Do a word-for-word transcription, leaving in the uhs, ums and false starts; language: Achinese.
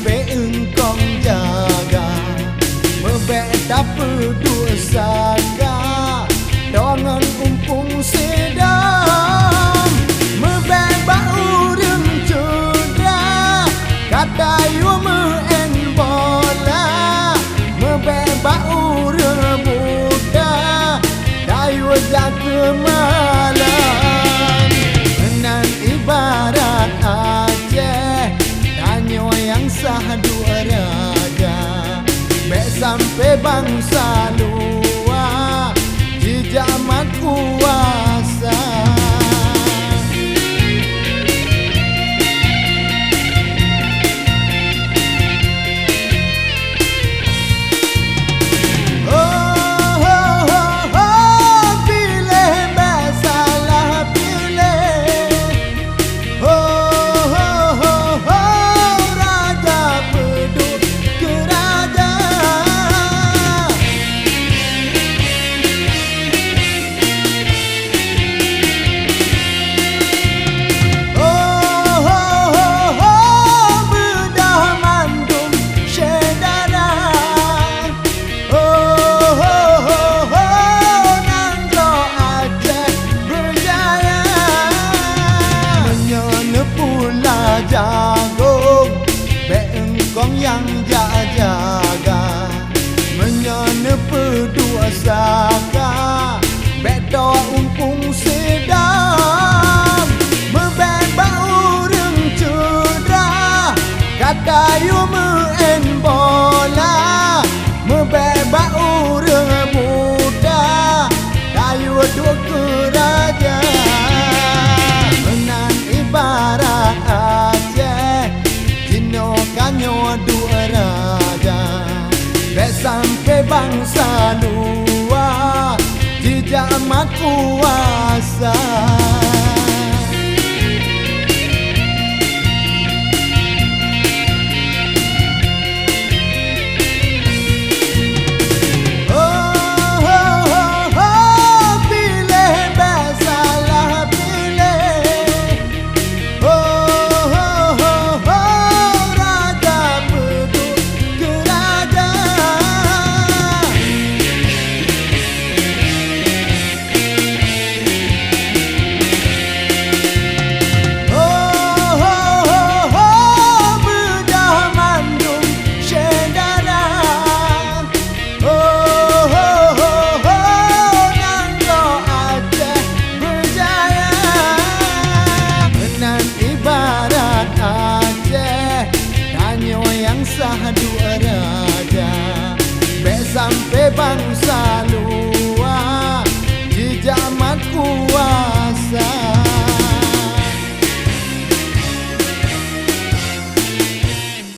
Bèk eungkông jaga, meubèk tapeuduek saka, deungon umpung sidang. Meubèk bak ureueng ceudah, ka tayue meu'en bola. Meubèk bak ureueng buta, tayue jak keu malam. Meunan ibarat Aceh, tanyoe nyang sah duek raja. Bèk sampoe bansa luwa jijak mat kuasa. Oh, ho, ho, ho, piléh bèk salah piléh. Oh, ho, ho, ho, raja peuduek keu raja. Oh, ho, ho, ho, beudôh mandum syedara. Oh, ho, ho, ho, nanggroe Aceh beujaya. Meunyoe neupula jagong, bèk eungkông nyang jak jaga. Meunyoe neupeuduek saka, bèk toh umpung sidang. Meubèk bak ureueng ceudah, ka tayue meu'en bola. Meubèk bak ureueng buta, tayue duek keu raja. Meunan ibarat Aceh, jinoe ka nyoe duek raja. Bèk sampoe bansa luwa jijak mat kuasa.